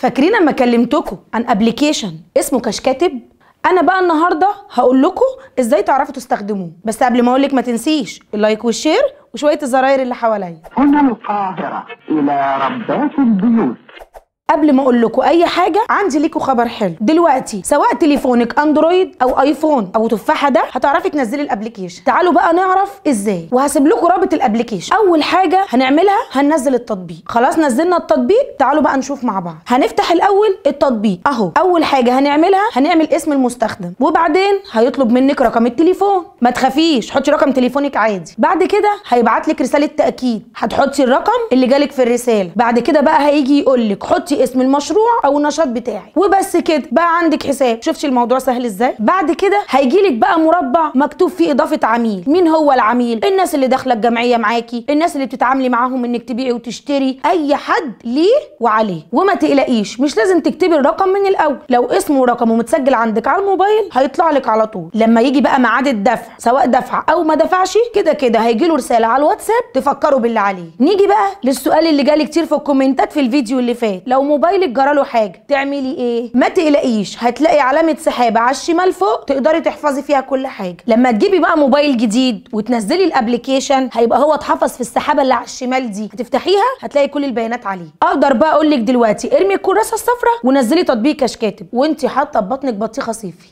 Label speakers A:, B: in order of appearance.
A: فاكرين لما كلمتكم عن application اسمه كاش كاتب؟ انا بقى النهارده هقول لكم ازاي تعرفوا تستخدموه، بس قبل ما اقول لك ما تنسيش ال like وال share وشوية الزراير اللي حواليا.
B: هنا القاهرة الى ربات البيوت.
A: قبل ما اقول لكم اي حاجة عندي ليكم خبر حلو. دلوقتي سواء تليفونك اندرويد او ايفون او تفاحة ده هتعرفي تنزلي ال application. تعالوا بقى نعرف ازاي، وهسيب لكم رابط ال application. اول حاجة هنعملها هننزل التطبيق. خلاص نزلنا التطبيق، تعالوا بقى نشوف مع بعض. هنفتح الاول التطبيق اهو. اول حاجة هنعملها هنعمل اسم المستخدم، وبعدين هيطلب منك رقم التليفون. ما تخافيش، حطي رقم تليفونك عادي. بعد كده هيبعت لك رسالة تاكيد، هتحطي الرقم اللي جالك في الرسالة. بعد كده بقى هيجي يقول لك حطي اسم المشروع او النشاط بتاعي، وبس كده بقى عندك حساب. شفتي الموضوع سهل ازاي؟ بعد كده هيجيلك بقى مربع مكتوب فيه اضافه عميل. مين هو العميل؟ الناس اللي داخله الجمعية معاكي، الناس اللي بتتعاملي معاهم انك تبيعي وتشتري، اي حد ليه وعليه. وما تقلقيش، مش لازم تكتبي الرقم من الاول، لو اسمه ورقمه متسجل عندك على الموبايل هيطلع لك على طول. لما يجي بقى ميعاد الدفع، سواء دفع او ما دفعش، كده كده هيجي له رسالة على الواتساب تفكروا باللي عليه. نيجي بقى للسؤال اللي جالي كتير في الكومنتات في الفيديو اللي فات، لو موبايلك جراله حاجة تعملي ايه؟ ما تقلقيش، هتلاقي علامة سحابه على الشمال فوق تقدري تحفظي فيها كل حاجة. لما تجيبي بقى موبايل جديد وتنزلي ال application هيبقى هو اتحفظ في السحابة اللي على الشمال دي، هتفتحيها هتلاقي كل البيانات عليه. اقدر بقى اقول لك دلوقتي ارمي الكراسة الصفراء ونزلي تطبيق كاش كاتب وانت حاطه ببطنك بطيخه صيفي.